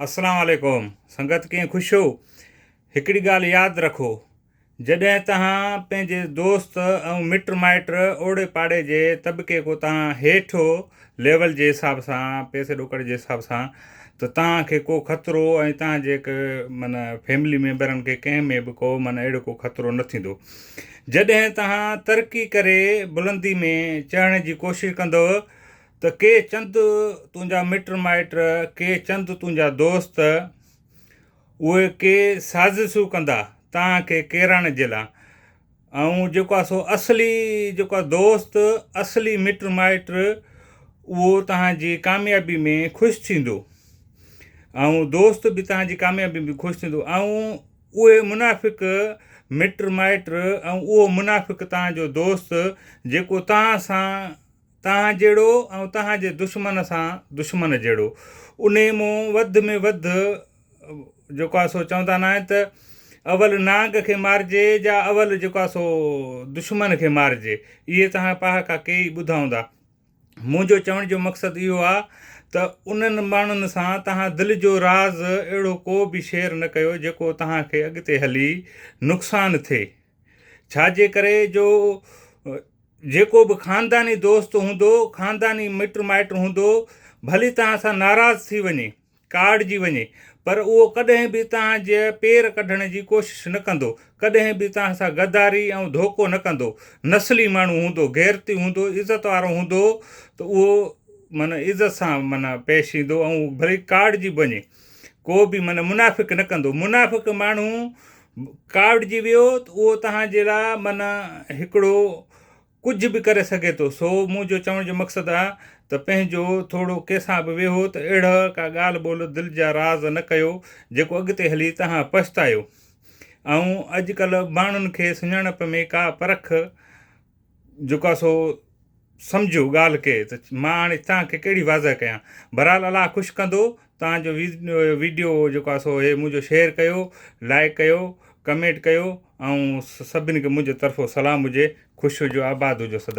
السلام عليڪم سنگت ڪيئن خوش هو هڪڙي ڳالهه ياد رکو جڏهن توهان پنهنجي دوست ۽ مٽ مائٽ اوڙي پاڙي جي طبقي کو توهان هيٺ هو ليول جي حساب سان پئسي ڏوڪڙ جي حساب سان ته توهان کي ڪو خطرو ۽ توهان جي معنيٰ فيملي ميمبرن کي ڪنهن ۾ به ڪو معنيٰ اهڙو ڪو خطرو نه ٿيندو جڏهن توهان ترقي ڪري بلندي ۾ چڙهڻ جي ڪوشش ڪندو ته ڪي چند تنهنجا مٽ مائٽ، ڪي چند تنهنجا دوست، اهي ڪي سازشون ڪندا توهان کي ڪيرائڻ جي لا ۽ جيڪو آهي سو اصلي جيڪو آهي دوست، اصلي مٽ مائٽ اهو توهان جي ڪاميابي ۾ خوش ٿيندو ۽ دوست به توهان جي ڪاميابي ۾ خوش ٿيندو ۽ اهي منافق مٽ مائٽ ۽ اهو منافق توهان جو دوست جيڪو توهان سان توهان جهڙو ۽ توهان جي دشمن سان دشمن جهڙو. انهي مون وڌ ۾ وڌ جيڪو آهي سو چوندا ناهن ته اول نانگ کي مارجي جا اول جيڪو آهي سو دشمن کي مارجي. اهي توهان پهاڪا ڪيئي ٻڌا هوندا. منهنجو چوڻ جو مقصد اهو آهي ته انهن ماڻهن سان توهان دل جو راز اهڙو ڪو به شيئر نه ڪيو جيڪو توهان کي اڳتي هلي نقصان ٿئي. ڇا جي ڪري جو جيڪو به خانداني دوست هوندو، خانداني مٽ مائٽ هوندو، ڀلي توهان سان ناراض ٿي وڃي، ڪاوڙجي وڃي، پر اهو ڪڏهن به توهان جي پير ڪڍڻ جي ڪوشش نه ڪندو، ڪڏهن به توهان سان غداري ۽ ڌوڪو نه ڪندو. نسلي ماڻهو هوندو، غيرتي هوندو، عزت وارو هوندو ته اهو معنيٰ عزت سان معنيٰ پيش ايندو ۽ ڀلي ڪاوڙجي به وڃي، ڪو به معنيٰ منافق نه ڪندو. منافق ماڻهو ڪاوڙجي ويو ته اهو توهان جي لاء معنيٰ هڪڙو ڪجهه به ڪري سگهي ٿو. سو منهنجو چوڻ جو مقصد آ ته پنهنجو ٿورو ڪنهن سان به ويهو ته اهڙا ڪا ڳالهه ٻولهه دل جا راز نه ڪيو جيڪو اڳتي هلي توهان پڇتايو. ۽ اڄڪلهه ماڻهن کي سڃاڻپ ۾ ڪا پرک جيڪو آ سو سمجهو ڳالهه کي ته مان هاڻي توهان کي ڪهڙي واضح ڪيان بهرحال الله خوش ڪندو توهان جو ويڊيو جيڪو آ سو هي منهنجو شيئر ڪيو لائڪ ڪيو ڪمينٽ ڪيو ۽ سڀني کي منهنجي طرفو سلام هجي خوش هجو آباد هجو سدائين.